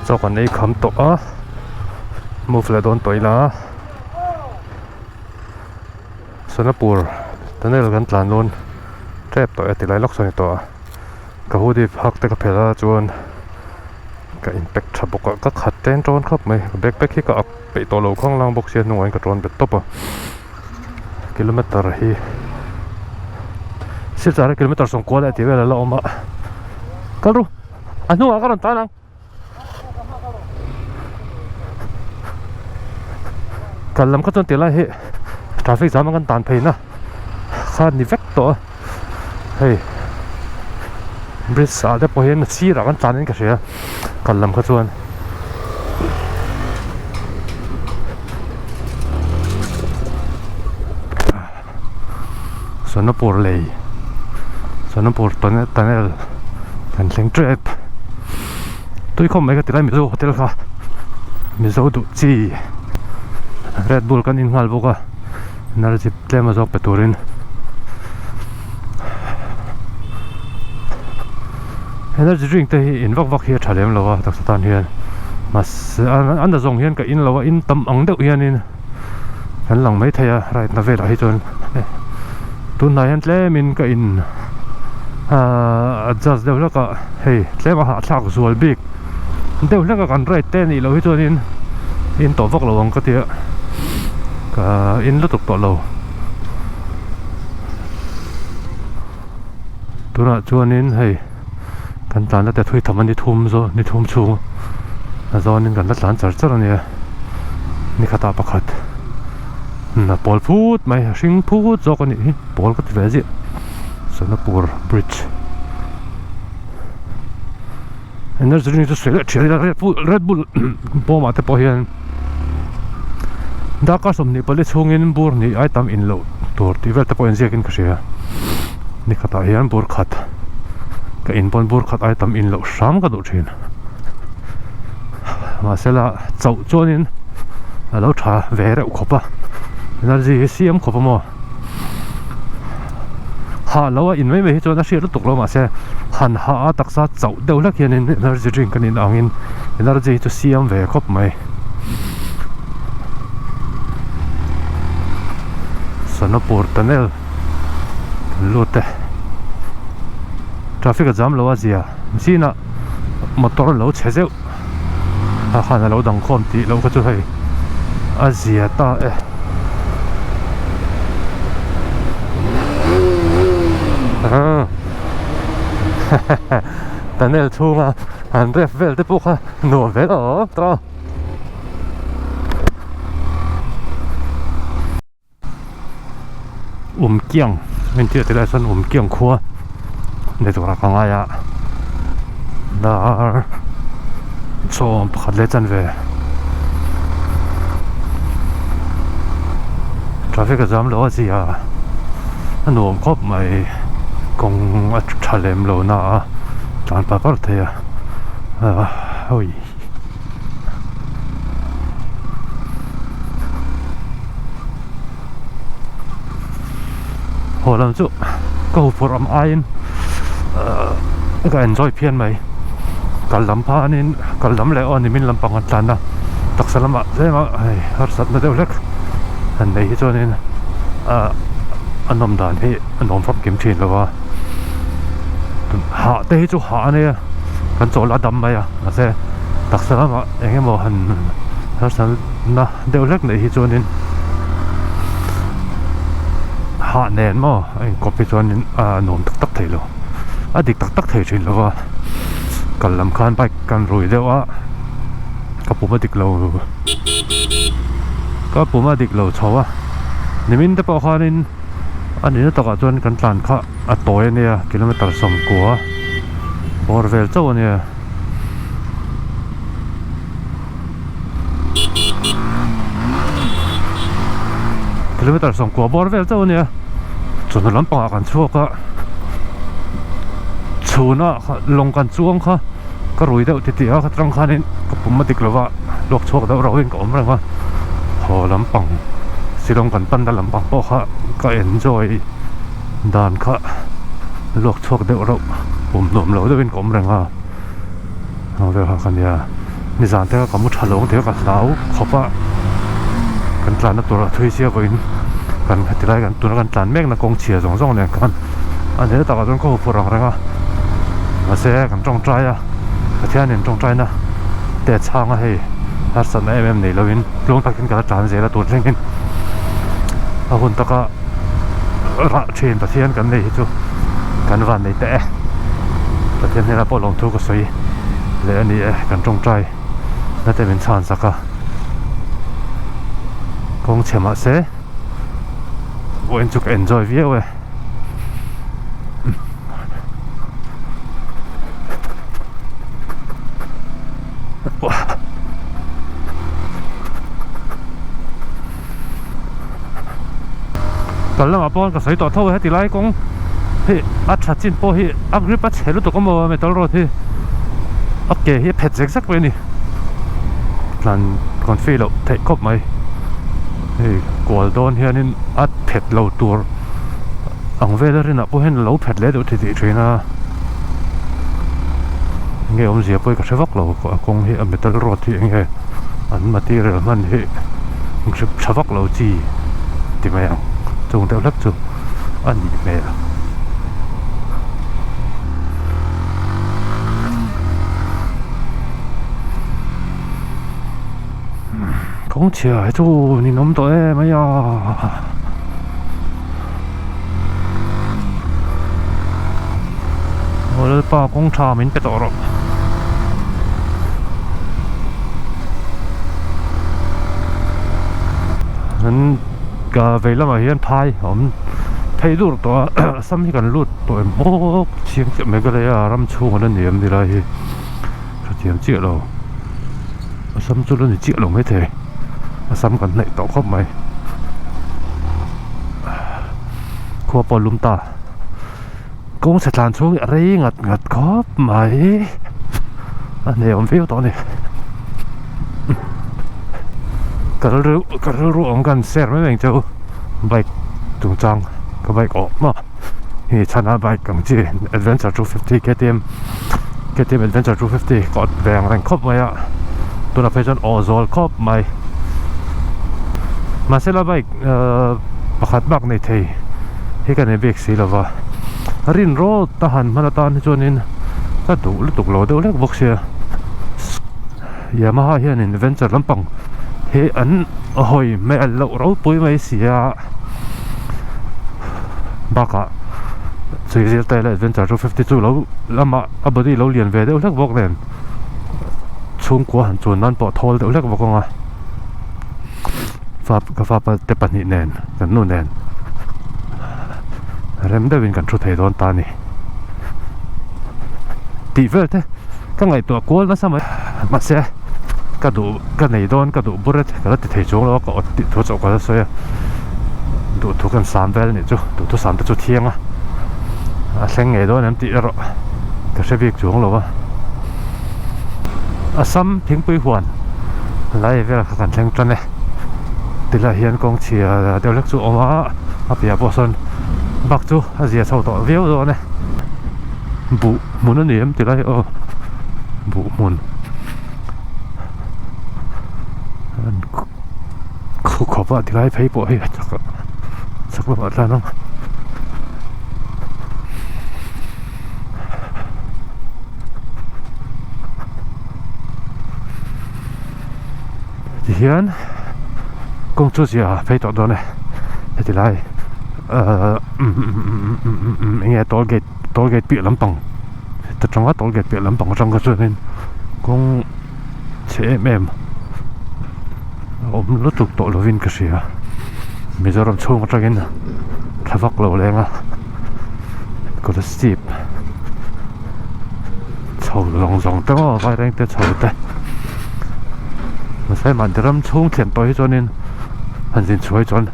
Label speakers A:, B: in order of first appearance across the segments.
A: Chaw kan ei kham tawh a move leh dawn tawh ila Sonapur tunnel kan tlan dawn tep tawh e tilai lawk sawn a ni tawh a ka hoodie hak te ka phelh a chuan ka in pack tha bawk a ka khat ṭen ṭawn khawp mai backpack hi ka ak peih tawh lo khang lang bawk sia hnungah hian ka ṭawn bet tawp a kilometer hi silchar hi kilometer sawmkua leh tih vel a la awm a kal ru a hnungah ka rawn tan ang. Kal lam kha chuan tilai hi traffic jam a kan tan phei na kha ni vek tawh a hei bridge ah te pawh hian a sirah kan tlan in ka hria kal lam kha chuan. Sonapur lei Sonapur tunnel kan thleng tep tui khawp mai ka ti lai Mizo hotel kha Mizo duh chi Red Bull kan in nghal bawk a energy tlem a zawk pe turin energy drink te hi in vak vak hi a tha lem lo a taksa tan hian mahse an nazawng hian ka in lo a in tam ang deuh hianin. Kan lang mai thei a right na velah hi chuan tunhnai hian tlemin ka in ahh adjust deuh hlek a hei tlem a hahthlak zual bik deuh hlek a kan rate te nih loh hi chuanin in tawh vak lo ang ka tia ka in lutuk tawh lo tunah chuanin hei kan tlan la te thui tham a ni thum zawh ni thum chhung a zawnin kan la tlan char char a nia ni khatah pakhat a pawl phut mai a hring phut zawk a nih hi pawl ka ti ve ziah Sonapur bridge energy drink chu sawi leh thian ila red bull red bull bawmah te pawh hian darkar 24 chhungin bur hnih ai tam in loh tur tih vel te pawh inziakin ka hria ni khatah hian bur khat ka in pawn bur khat ai tam in loh hram ka duh thin mahsela chauh chuanin a lo tha ve reuh khawp a energy hi siam khawp a maw. Hah lo a in mai mai hi chuan a hriat lutuk lo mahse han hah a taksa chauh deuh hlek hianin energy drink a nih angin energy hi chu siam ve khawp mai. Sonapur tunnel kan lut e traffic a jam lo a zia chinah motor lo chhe zeuh a khan a lo dang khawm tih loh kha chu hei a zia ta e. Tunnel chhunga an ref vel te pawh kha nuam ve lo tawh. Umkiang engtia ti lai sawn Umkiang khua ni tura ka ngai a dar sawm pakhat leh chanve traffic a zam lo a zia a nuam khawp mai kawng a tha lem lo na a tlan par par thei a awi. Haw lam chu ka huphurh am aiin ka enjoy phian mai kal lam phanin kal lam leh aw nimin lampang an tlan a taksa lamah tlem a hei harsatna deuh hlek han nei hi chuanin ah a nawm dan hi a nuam famkim thin lo a hah te hi chu hah a nia kan chawl a dam mai a. Mahse taksa lamah eng emaw han harsatna deuh hlek neih hi chuanin hah nen maw a inkawp hi chuanin a nuam tak tak thei lo a dik tak tak thei thin lo va kal lam khan bike kan rui deuh a ka pum a dik lo ka pum a dik lo chho a nimin te pawh khanin a nihna takah chuan kan tlan kha a tawi a nia kilometer 90 bawr vel chauh a nia. Kilometer 90 bawr vel chauh a nia chawhnu lampangah kan chhuak a chhuna lawng kan chuang kha ka rui deuh titih a ka tang khanin ka pum a dik lova luak chhuak deuh rauhin ka awm reng a haw lampang silawng kan pan na lampang pawh kha ka enjoy dan kha luak chhuak deuh rauh pum nuam lo deuhin ka awm reng a. Ang vel kha ka nia. Nizan te kha ka mu tha lo ang tih kha ka hlau khawp a, kan tlanna tur a thui sia vawiin kan tilai kan tuna kan tlan mek na kawng chhia zawng zawng nen khan a nel takah chuan ka huphurh ang reng a, mahse kan tawngtai a, Pathianin tawngtaina te a chhang a hei harsatna em em nei lovin tluang takin ka la tlan zel a tun thlengin a hun taka rah thin Pathian kan nei hi chu kan van nei teh e Pathian hnenah pawh lawmthu ka sawi leh a ni e kan tawngtai na te min chhan sak a kawng chhe mahse vawiin chu ka enjoy viau e. Kal lamah pawh ka sawi tawh tho a heti lai kawng hi a tha chin pawh hi a grip a chhe lutuk a maw metal road hi a ke hi a phet zek zek mai a ni tlan confi loh theih khawp mai hei kual dawn hianin a phet lo tur ang vel a rinah pawh hian a lo phet leh deuh titih thin a enge awmzia pawh hi ka hre vak lo a kawng hi a metal road hi enge an material hman hi grip tha vak lo chi ti mai ang chung deuh hlek chu a nih hmel. Kawng chhia hi chu ninawm tawh em mai a. Aw Lalpa kawng tha min pe tawh rawh. An ka vei lamah hian phai a awm phei dur tawh a Assam hi kan lut tawh em bawk chiang chiah Meghalaya ram chhung an la ni em nilai hi hrethiam chiah lo Assam chu la ni chiah lo maithei Assam kan hnaih tawh khawp mai. Khua pawh a lum ta. Kawng chhe tlan chhung hi a rei ngat ngat khawp mai. A hne awm viau tawh a ni. Ka rilru ka rilru awm kan share mai mai ang che u. Bike chungchang ka bike awh maw. Hei chhana bike ang chi adventure 250 KTM KTM adventure 250 ka awt ve ang reng khawp mai a. Tunah phei chuan awh zawl khawp mai. Mahse la bike pakhat bak nei thei hi ka nei bik si lova rin rawt a han hman atan hi chuanin ka duh lutuk lo deuh hlek bawk sia Yamaha hianin adventure lampang hi an hawi hmel loh ropui mai si a bakah chhui zir te leh adventure 250 chu lo lamah a body lo lian ve deuh hlek bawk nen chhungkua han chuan nan pawh thawl deuh hlek bawk ang a. Fa ka fapa te pahnih nen kan nu nen rem deuhin kan thu thei dawn ta a ni tih vel te ka ngaihtuah kual nasa mai mahse ka duh ka nei dawn ka duh bur e ka la ti thei chuang lo a ka awt tih thu chauh ka la sawi a duhthu kan sam vel a nih chu duhthu sam te chu thiang a a thleng ngei dawn em tih erawh ka hre bik chuang lo a Assam thingpui huan lai vel kha kan thleng tan e tilai hian kawng chhia deuh hlek chu a awm a a piah pawh sawn bak chu a zia chho tawh viau dawn e buh hmun a ni em tilai aw buh hmun khu khawp a tilai phei pawh hi a chak chak lamah tlan ang. Tihian kawng chu zia phei tawh dawn e heti lai ahh eng nge toll gate toll gate piah lampang heta tanga toll gate piah lampang atang kha chuanin kawng chhe em em a awm lutuk tawh lovin ka hria Mizoram chhung atangin thla vak lo leng a Kolasib chho zawng zawng te maw vaireng te chho te mahse mahni ram chhung thlen tawh hi chuanin han zin chhuah hi chuan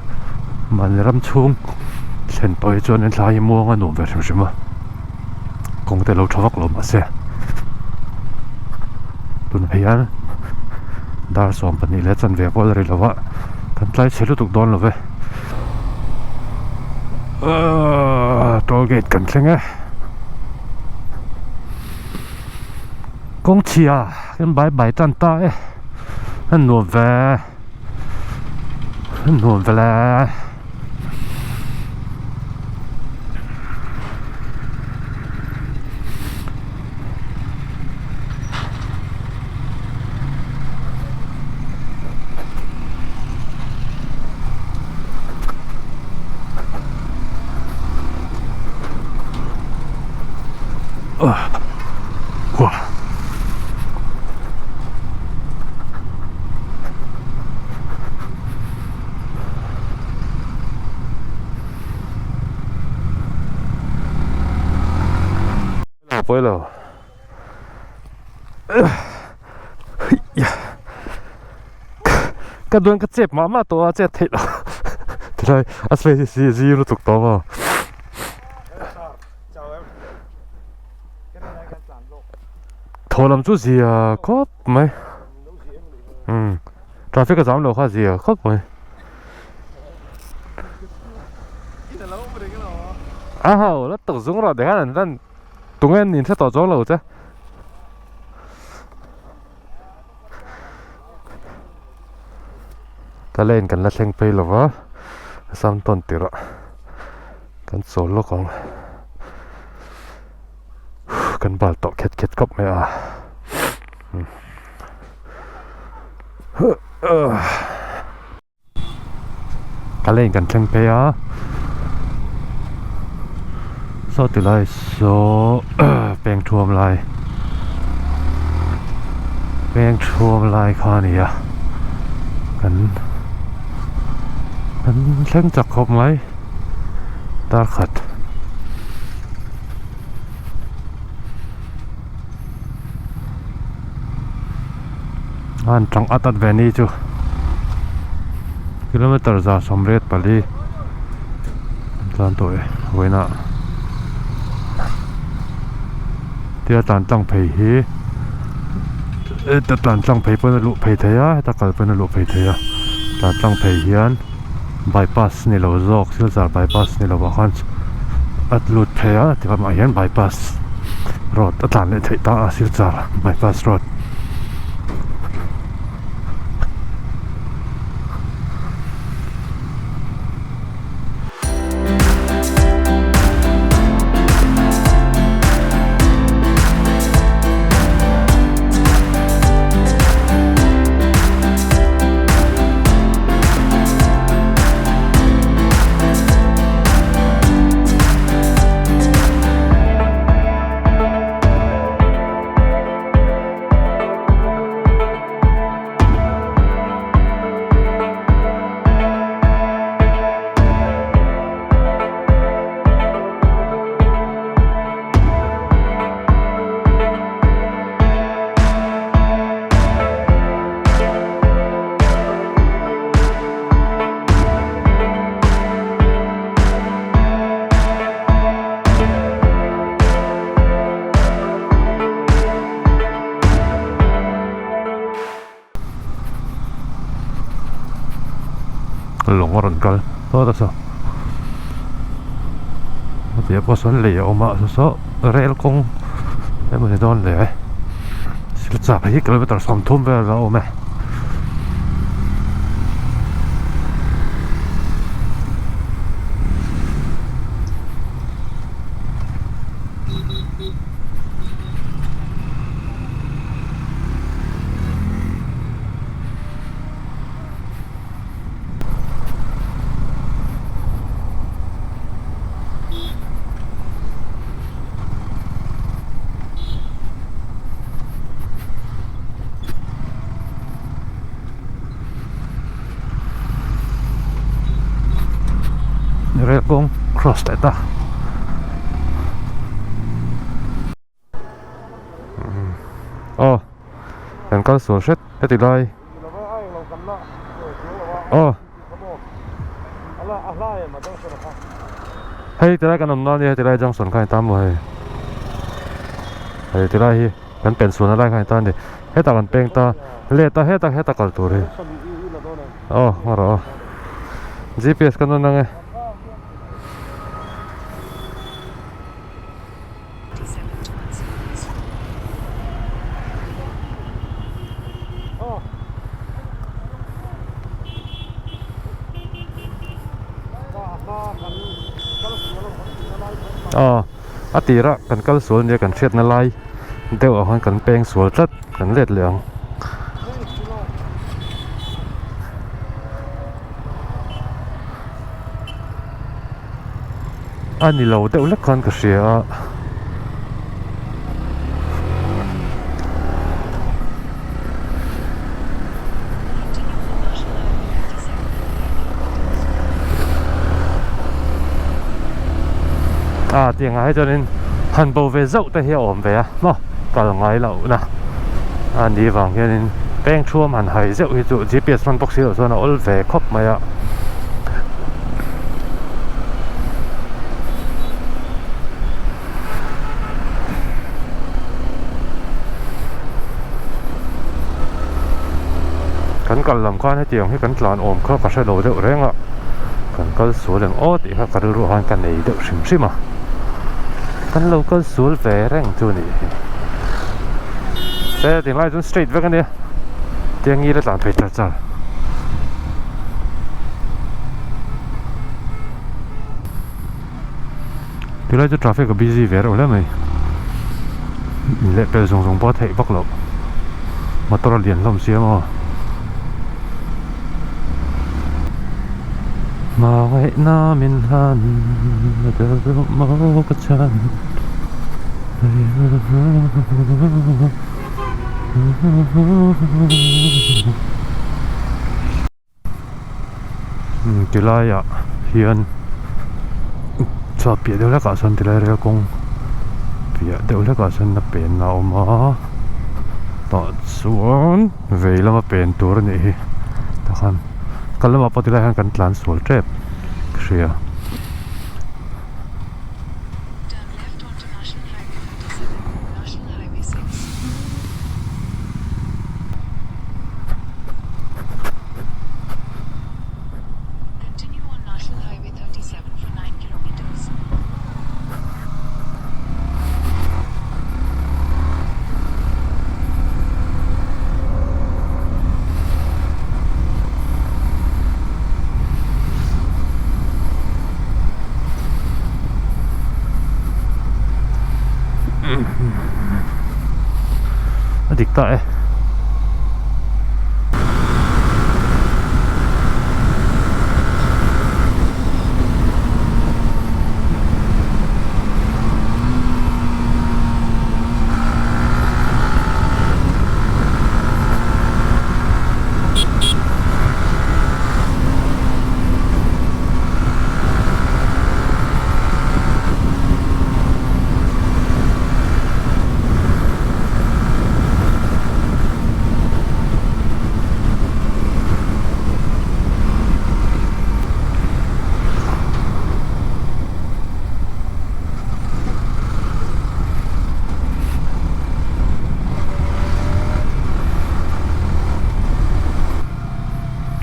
A: mahni ram chhung thlen tawh hi chuanin thla hi muang a nuam ve hrim hrim a kawng te lo tha vak lo mahse tunah hian dar 12 leh chanve pawh a la ri lo a kan tlai chhe lutuk dawn lo ve ahh toll gate kan thleng e. Kawng chhia kan bai bai tan ta e a nuam ve a nuam ve le. Pawi lo ka duan ka chep mah mah tawh a chet theih loh tilai a space hi si zir lutuk tawh maw thaw lam chu zia khawp mai umm traffic a zam loh kha zia khawp mai a ho la tak zung rawh tikhan an lan tunge an inhre tawh chuang lo che. Ta lane kan la thleng phei lo va sam tawn tirh ah kan chawl lawk ang kan bal tawh khet khet khawp mai a Ka lane kan thleng phei a saw ti lai saw peng thuam lai peng thuam lai kha a ni a kan kan thleng chak khawp mai dar khat. A han tang at at ve ni chu kilometer za sawmriat pali an tlan tawh e vawiin ah tia tlan tlang phei hi heta tlan tlang phei pawn a luh phei thei a heta kal pawn a luh phei thei a tlan tlang phei hian bypass ni lo zawk silchar bypass ni lo ah khan a lut phei a ti lamah hian bypass road a tlan leh theih ta a silchar bypass road. Lawng a rawn kal dawt a saw hetiang pawh sawn lei a awm a saw saw rel kawng emaw ni dawn le silchar hi kilometer 30 vel a awm e. Rel kawng cross leh ta. Aw kan kal sual hret heti lai aw hei tilai kan awm na ania heti lai junction kha a ni ta maw hei hei tilai hi kan pen sualna lai kha a ni ta a ni hetah kan peng ta let a hetah hetah kal tur hi aw a rawh aw G_P_S ka nawn ang e. Aw a tirah kan kal sual nia kan hriatna lai deuh ah khan kan peng sual tlat kan let leh ang. A ni lo deuh lek khan ka hria a. A tiang ah hi chuanin han bo ve zauh te hi a awm ve a maw kal ngai loh na a ni vang hianin peng thuam han hai zeuh hi chu GPS hman bawk si loh chuan a awl ve khawp mai a. Kan kal lam khan hetiang hi kan tlan awm kha ka hre lo deuh reng a, kan kal sual eng aw tih kha ka rilru ah khan ka nei deuh hrim hrim a, kan lo kal sual ve reng chu a nih hi. He tinglai chuan straight vek a nia, tiang ngil a tlan phei char char. Tilai chu traffic a busy ve reuh hle mai lehpel zawng zawng pawh a theih vak loh motor a lian hlawm sia maw hmangaihna min hlan a tel deuh maw ka chan Tilaiah hian chhuat piah deuh hlekah sawn tilai rel kawng piah deuh hlekah sawn a pen a awm a tah chuan vei lama pen tur a nih hi tah khan kal lamah pawh tilai hian kan tlan sual tep ka hria. A dik ta e.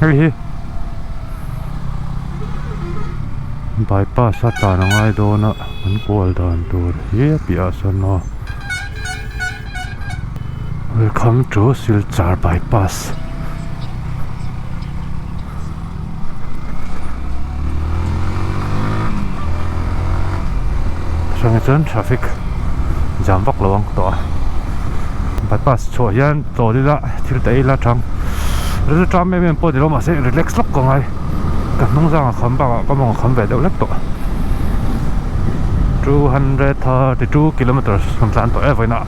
A: Hei hi bypass a tlan a ngai dawn a an kual dan tur hi a piah ah sawn maw welcome to Silchar bypass. Hrang chuan traffic jam vak lo ang tawh a bypass chhuah hian chawl ila thil ta ila tang rilru ṭam em em pawh ni lo mahse relax lawk ka ngai ka hnung zang a kham bakah ka mawng a kham ve deuh lek tawh 232 kilometers kan tlan tawh e vawiinah.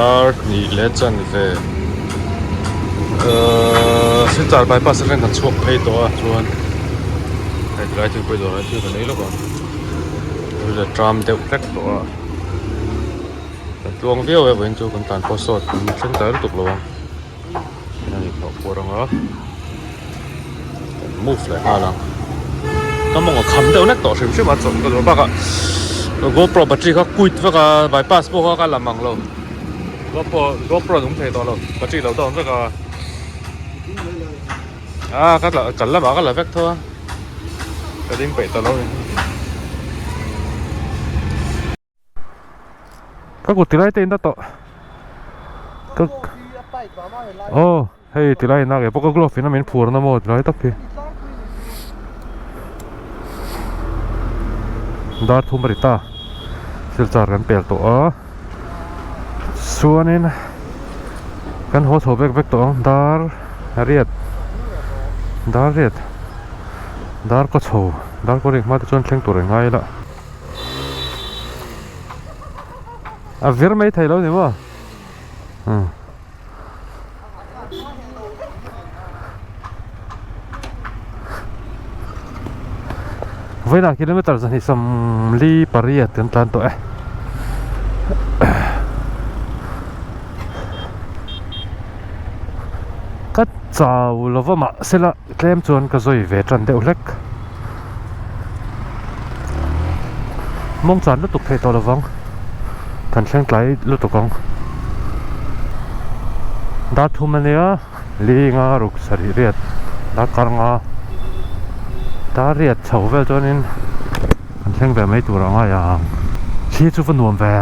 A: Dar hnih leh chanve ahh Silchar bypass atang kan chhuak phei tawh a chuan hei tilai thil pawh dawrah thil kan ei lawk ang a tram deuh hlek tawh a kan tluang viau e vawiin chu kan tlan pawh sawt kan thleng ta lutuk lo ang a ni hlauh pawh rang a kan move leh nghal ang ka mawng a kham deuh hlek tawh hrim hrim a chawlh ka duh bakah GoPro battery kha quit vek a bypass pawh kha ka lam ang lo GoPro GoPro a nung thei tawh lo battery lo down vek a. A ka tla kal lamah ka la vek tho a ka ding peih ta lo ni. Ka kut tilai te in ta tawh ka aw hei tilai in a ke pawh ka glove in a min phur na maw tilai tak hi dar thum a ri ta silchar kan pel tawh a chuanin kan haw chho vek vek tawh ang dar riat dar riat dar kaw chho dar kaw rik hma te chuan thleng tur an ngai ila. A vir mai thei lo ni maw umm vawiinah kilometer zahnih sawmli pariat kan tlan tawh e ka chau lova mahsela tlem chuan ka zawi ve tan deuh hlek. Mawng chan lutuk theih tawh lovang kan thleng tlai lutuk ang dar thum ania li nga ruk sarih riat dar kar nga dar riat chho vel chuanin kan thleng ve mai tur a ngai ang thli chu va nuam ve.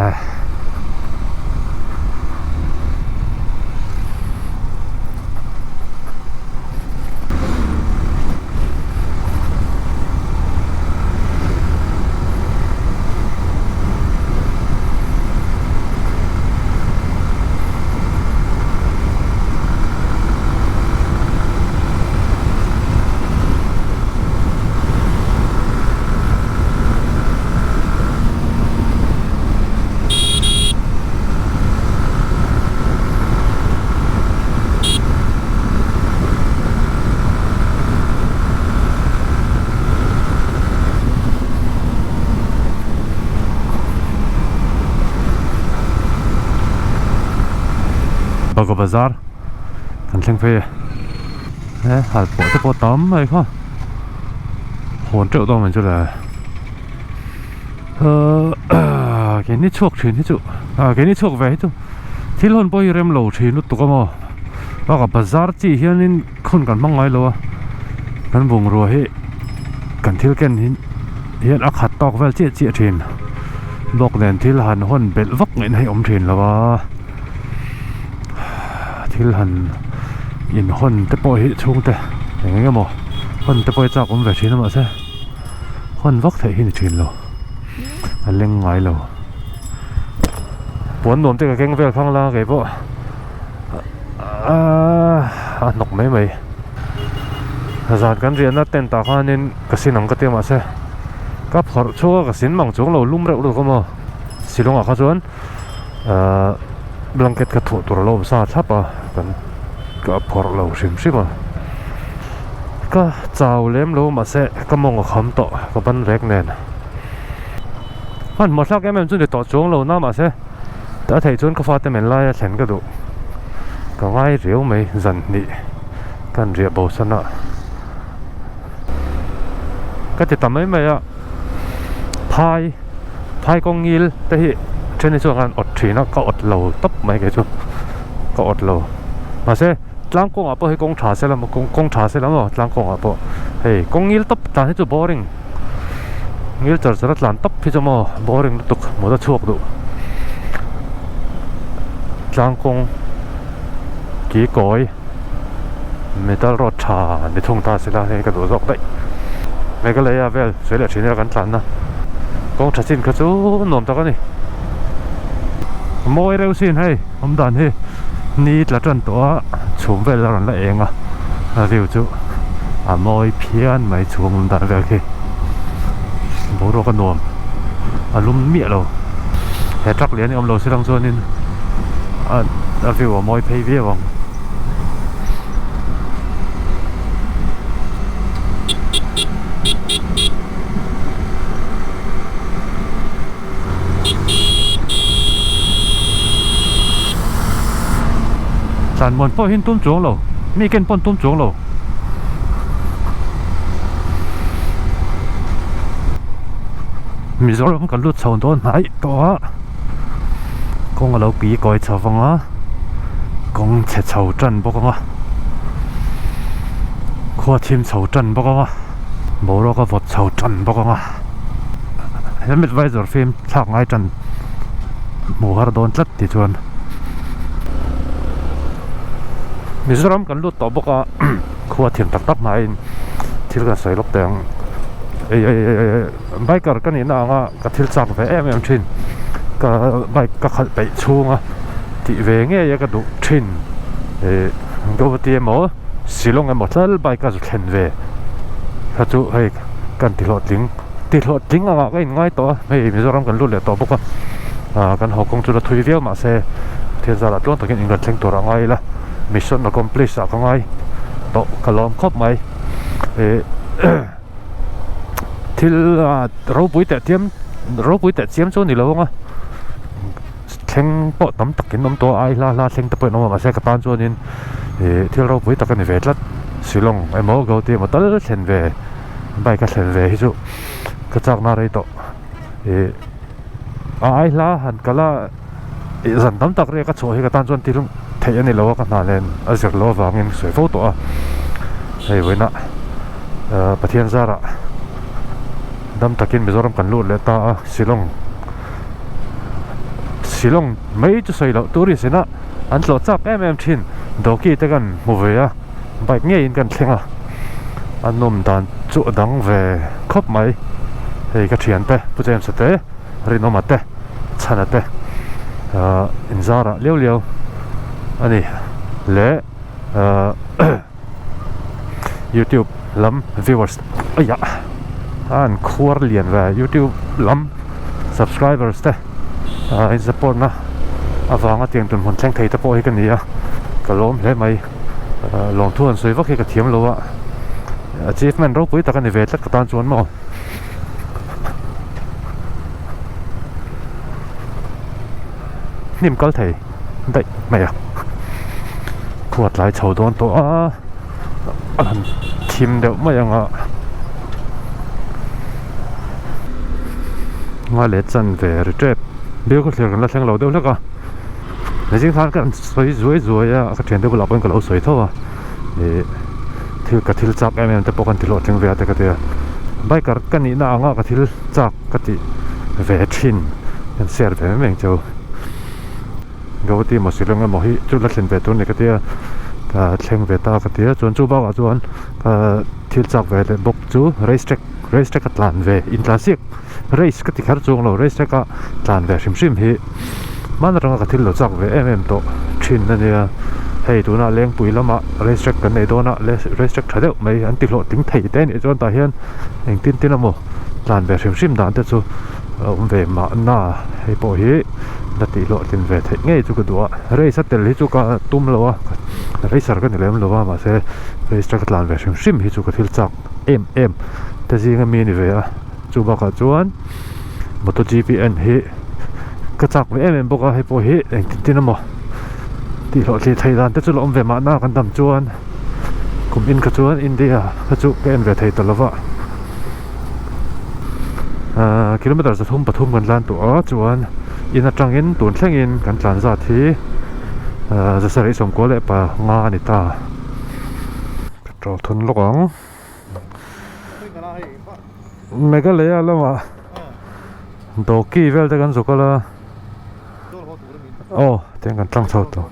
A: Baga bazar kan thleng phei e he hal pawh te pawh tam mai kha hawn teuh dawn mai chu le ahh keini chhuak thin hi chu ah keini chhuak ve hi chu thil hawn pawh hi rem lo thin lutuk a maw bakah bazar chi hianin khun kan hmang ngai lo a kan bungrua hi kan thil ken hi hian a khat tawk vel chiah chiah thin bawk nen thil han hawn belh vak ngaihna hi a awm thin lo a thil han inhawn te pawh hi chhungte eng eng emaw hawn te pawh hi chak awm ve thin a mahse hawn vak theih hi ni thin lo a leng ngai lo puan nuam te ka keng vel khang la keipawh aaa a hnawk mai mai zan kan riahna tent ah khanin ka sin ang ka tia mahse ka phawrh chhuak a ka sin mang chuang lo lum reuh lutuk a maw silawng ah kha chuan ahh blanket kha thuah tur a lo awm sa thlap a kan ka phawrh lo hrim hrim a ka chau lem lo mahse ka mawng a kham tawh ka ban rek nen hmanhmawh thlak em em chu ni tawh chuang lo na mahse a theih chuan ka fate men laia thlen ka duh ka ngai riau mai zan hnih kan riah bo san a ka ti ta mai mai a. Phai phai kawng ngil te hi then hi chuan an awt thin a ka awt lo tawp mai kei chu ka awt lo mahse tlang kawngah pawh hei kawng tha se lam kawng kawng tha se lam aw tlang kawngah pawh hei kawng ngil tawp tlan hi chu boring ngil char char a tlan tawp hi chu maw boring lutuk mut a chhuak duh tlang kawng ki kawi. Metal road tha ni thung ta sela hei ka duh zawk daih. Meghalaya vel sawi leh thin ila kan tlanna kawng tha chin kha chu nuam tak a ni. Mawi reuh sin hei awm dan hi ni tla tan tawh a chhum vel a rawn la eng a a view chu a mawi phian mai chhum awm dan vel khi boruak a nuam a lum miah lo he truck lian hi awm lo se lang chuanin a view a mawi phei viau ang. Tlanmuan pawh hi an tum chuang lo mi ken pawh an tum chuang lo. Mizoram kan lut chho dawn hnaih tawh a kawng a lo pi kawi chho vang a kawng chhe chho tan bawk ang a. Khua thim chho tan bawk ang a, boruak a vawt chho tan bawk ang a, helmet visor fim thlak ngai tan hmuh har dawn tlat ti chuan Mizoram kan lut tawh bawk a, khua thim tak tak hmaiin thil kan sawi lawk teh ang. Biker ka nihna anga ka thil chak ve em em thin, ka bike ka khalh peih chhunga tih ve ngei a ka duh thin ih Guwahati emaw Shillong emaw tlal bike a zu thlen ve kha chu hei kan ti hlawhtling ti hlawhtling angah ka inngai tawh a, hei Mizoram kan lut leh tawh bawk a, ah kan haw kawng chu la thui viau mahse thil zarah tluang takin in kan thleng tur a ngai ila mission accomplish ah ka ngai tawh ka lawm khawp mai ih. Thil ropui teh chiam ropui teh chiam chu a ni lo ang a thleng pawh tam tak in awm tawh a ai hla hla thleng te pawh in awm a mahse ka tan chuanin ih thil ropui tak a ni ve tlat Shillong emaw Guwahati emaw tal thlen ve bike a thlen ve hi chu ka chak na rei tawh ih a ai hla han kal a ih zan tam tak riak a chhuah hi ka tan chuan thil theih a ni lo a ka hna nen a zir loh avangin sawi fo tawh a hei vawiinah ahh Pathian zarah dam takin Mizoram kan lut leh ta a Shillong Shillong mai chu sawi loh tourist ina an tlawh chak em em thin dawki te kan hmu ve a bike ngeiin kan thleng a a nawm dan chu a dang ve khawp mai hei ka thiante Pu James a te. Rinawma te, Chhana te ahh inzarah liau liau a ni leh ahh youtube lam viewers aiah a an khuar lian ve youtube lam subscribers te ahh in support na avanga tiang tun hmun thleng thei te pawh hi ka ni a ka lawm hle mai ahh lawmthu han sawi vak hi ka thiam lo a achievement ropui tak a ni ve tlat ka tan chuan maw. Hnim kal thei daih mai a khua tlai chho dawn tawh a a han thim deuh mai ang a nga leh chan ve ri tep bial khaw thlir kan la thleng lo deuh hlek a mihring khan ka sawi zuai zuai a ka thiante bulah pawhin ka lo sawi tho a. Ih thil ka thil chak em em te pawh kan ti hlawhtling ve a te ka ti a biker ka nihna anga ka thil chak ka tih ve thin kan share ve mai ang cheu Guwahati emaw Shillong emaw hi chu la thlen ve tur a ni ka ti a ka thleng ve ta ka ti a chuan chu bakah chuan ka thil chak ve leh bawk chu race track race track a tlan ve intlansiak race ka ti kher chuang lo race track a tlan ve hrim hrim hi hman atanga ka thil lo chak ve em em tawh thin a nia hei tunah lengpui lamah race track kan nei dawn a race track tha deuh mai an ti hlawhtling thei te anih chuan tah hian engtin tin emaw tlan ve hrim hrim dan te chu a awm ve mahna hei pawh hi la tih hlawhtlin ve theih ngei chu ka duh a race a tel hi chu ka tum lo a racer ka ni lem lo a mahse race track a tlan ve hrim hrim hi chu ka thil chak em em te zinga mi a ni ve a. Chu bakah chuan MotoGP en hi ka chak ve em em bawk a hei pawh hi engtin tin emaw tih hlawhthli thei dan te chu la awm ve mahna kan dam chuan kum in kha chuan India kha chu ka en ve thei ta lova ahh kilometer 3 kan tlan tawh a chuan in atangin tun thlengin kan tlan zat hi ahh 795 a ni ta petrol thun lawk ang. Meghalaya lamah Dawki vel te kan zuk a aw tiang kan tlang chho tawh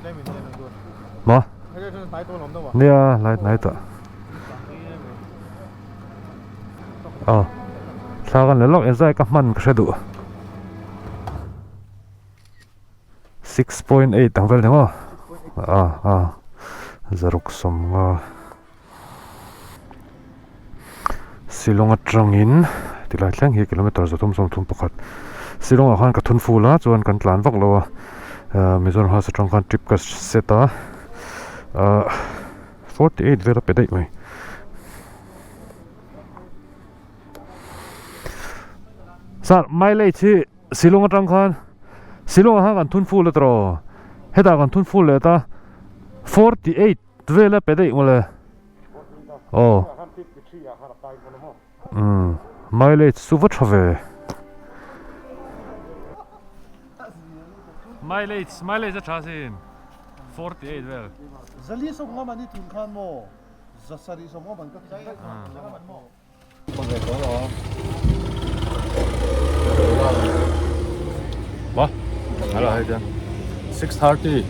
A: maw nia light hnai tawh aw thla kan la lawk engzai ka hman ka hre duh 6.8 ang vel ni maw a a zaruk sawmnga. Shillong atangin tilai thleng hi kilometer 331 Shillong ah khan ka thun ful a chuan kan tlan vak lo a ahh Mizoram house atang khan trip ka set a ahh 48 vel a pe daih mai. Sir mileage hi Shillong atang khan Shillong ah khan kan thun ful a tiraw hetah kan thun ful leh ta 48. Vel a pe daih mawle. Aw. Umm mileage chu va tha ve. Mileage mileage a tha sin 48 vel.
B: Zali sawk ngam ani tun khan maw?
A: Ba ala hei chuan 6:30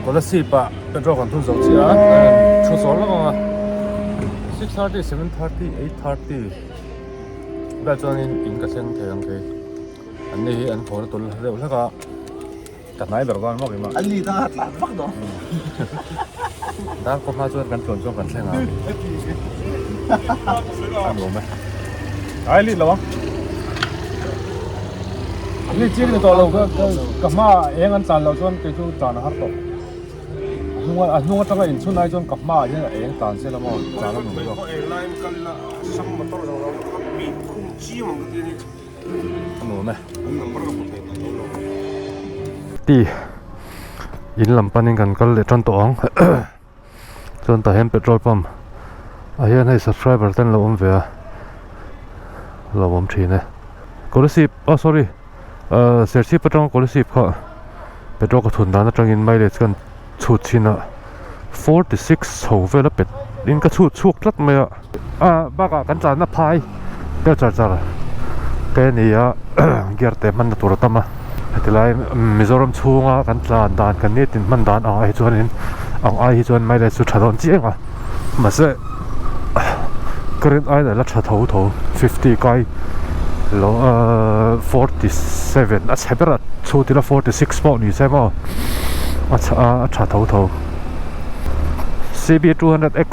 A: Kolasib ah petrol kan thun zo chiah a thu zawl lawk ang a 6:30 7:30 8:30 vel chuanin in ka thleng thei ang kei an ni hi an thaw na tul deuh hlek a. Ka hnai ber dawn vak i mah.
B: A lead a tlan vak dawn.
A: Dar khaw hma chuan kan tluan chuan kan thleng a. A nuam e. Ai lead lo ang.
C: Lead chiang ni tawh lo ka ka hma eng an tlan lo chuan kei chu tlan a har tawh. A hnung a hnung atanga inchhun ai chuan ka hma ah hian a eng tlan se la maw tlan a nuam zawk.
A: A nuam e. Ti in lam panin kan kal leh tan tawh ang chuan tah hian petrol pump ah hian hei subscriber te an lo awm ve a lo awm thin e Kolasib ah sorry ah Serchhip atanga Kolasib kha petrol ka thun dan atangin mileage kan chhut chhin a 46 chho vel a pet in ka chhut chhuak tlat mai a ah bakah kan tlanna phai deuh char char te a ni a gear te hmanna tur a tam a heti lai Mizoram chhunga kan tlan dan kan nitin hman dan ang ai hi chuanin ang ai hi chuan mileage chu tha dawn chiang a mahse current aiin a la tha tho tho 50 kai lo ah 47 a chhe ber a chhut ila 46 pawh ni se maw a a tha tho tho cb 200 x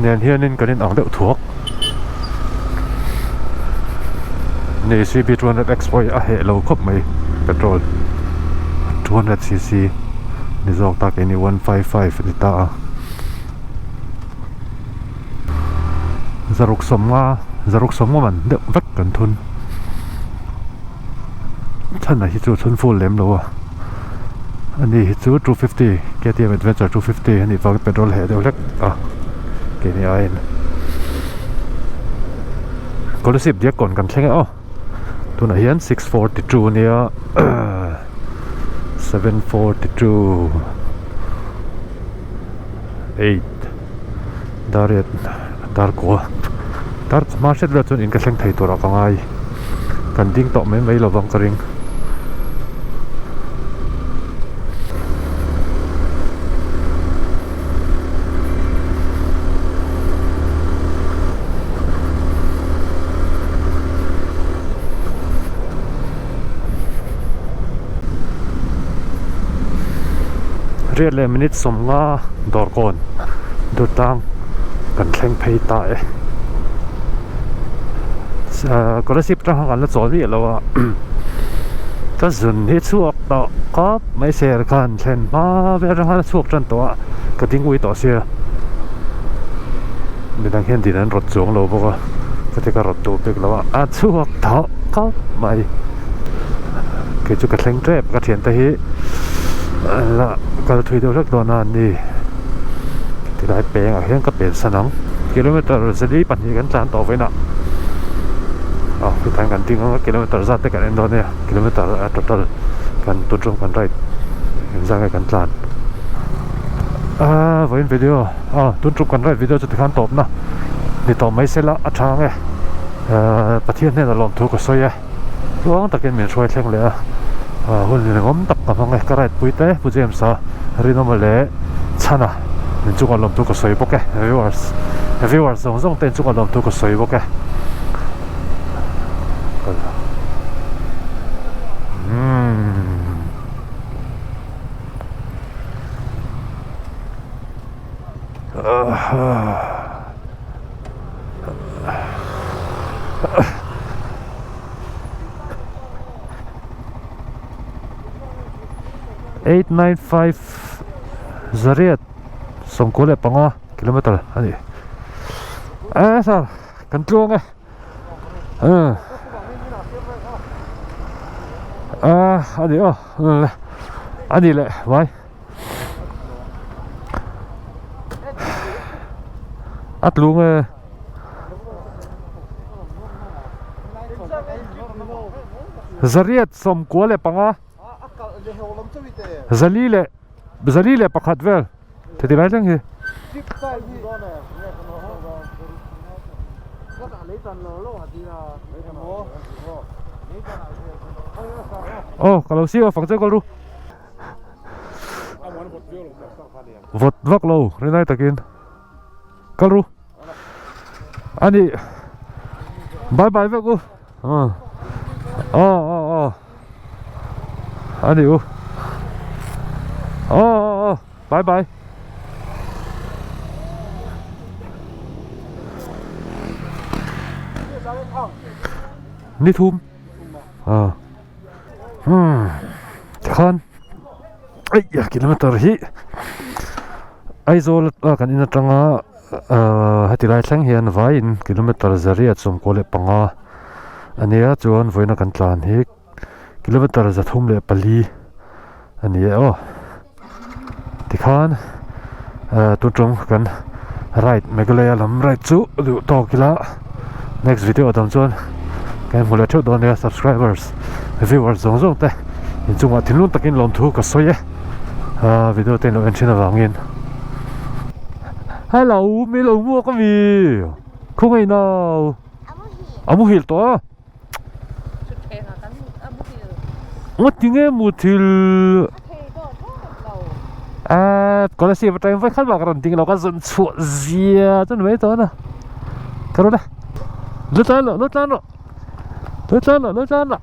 A: nen hianin kan inang deuh thuak ni cb 200 x pawh hi a heh lo khawp mai petrol 200 cc ni zawk ta keini 155 a ni ta a zaruk sawmnga zaruk sawmnga man deuh vek kan thun. Chhan ah hi chu a chhun full lem lo a ani hi chu 250 KTM adventure 250 a nih vangin petrol heh deuh hlek a keini aiin Kolasib Diakkawn kan thleng e aw tunah hian 6:42 ania 7:42 8 dar riat dar kua dar hma hret vel chuan in ka thleng thei turah ka ngai kan ding tawh mai mai lovang ka ring. Riat leh minute sawmnga dawrkawn Durtlang kan thleng phei ta e Kolasib atang khan kan la chawl miah lo a ka zun hi chhuak tawh khawp mai ser khan thlen hma vel atang khan a chhuak tan tawh a ka ding ui tawh sia midang hian din an rawt chuang lo bawk a ka ti ka rawt duh bik lo a a chhuak tawh khawp mai kei chu ka thleng tep ka thiante hi la kal thui deuh hlek dawn a an ni tilai peng ah hian ka pen san ang kilometer zali pahnih kan tlan tawh vawiin ah aw khitah kan ding ang a kilometer zat te kan en dawn nia kilometer a total kan tun tum kan ride engzah nge kan tlan aaa vawiin video aw tun tum kan ride video chu tikhan tawpna ni tawh mai sela a tha ang e ahh Pathian hnenah lawmthu ka sawi e. Tluang takin min hruai thleng leh a, hun ringawm tak ka hmang e. Ka ride pui te Pu James-a Rinawma leh Chhana min chungah lawmthu ka sawi bawk e. Viewers viewers zawng zawng te inchungah lawmthu ka sawi bawk e. Umm. 895 zariat sawmkua leh panga kilometer a ni eh sir kan tluang e ah a ni aw a ni leh vai a tlung e. Zariat sawmkua leh panga zali leh zali leh pakhat vel. Heti lai thleng hi. Aw ka lo siam a fang che kal ru. Vawt vak lo rinai takin kal ru. Ani bye bye vek u. Aw aw aw ani u. Aw aw aw bye bye. Ni thum ah hmm tikhan eih kilometer hi Aizawl a kan in atanga ahh heti lai thleng hian vaiin kilometer zariat sawmkaw leh panga a nia chuan vawiina kan tlan hi kilometer 304 a ni e aw tikhan ahh tun tum kan ride Meghalaya lam ride chu duh tawk ila next video ah dang chuan kan hmu leh theuh dawn nia subscribers viewers zawng zawng te inchungah thinlung takin lawmthu ka sawi e ahh video te in lo en thin avangin hello mi lo muak ami khawngaih nau a muhil tawh a. Ngawt tinge muthil Ahh Kolasib atangin vawi khat mah ka rawn ding lo ka zawn chhuah zia chu ni mai dawn a ka rawn a lu tlan rawh lu tlan rawh lu tlan rawh lu tlan rawh.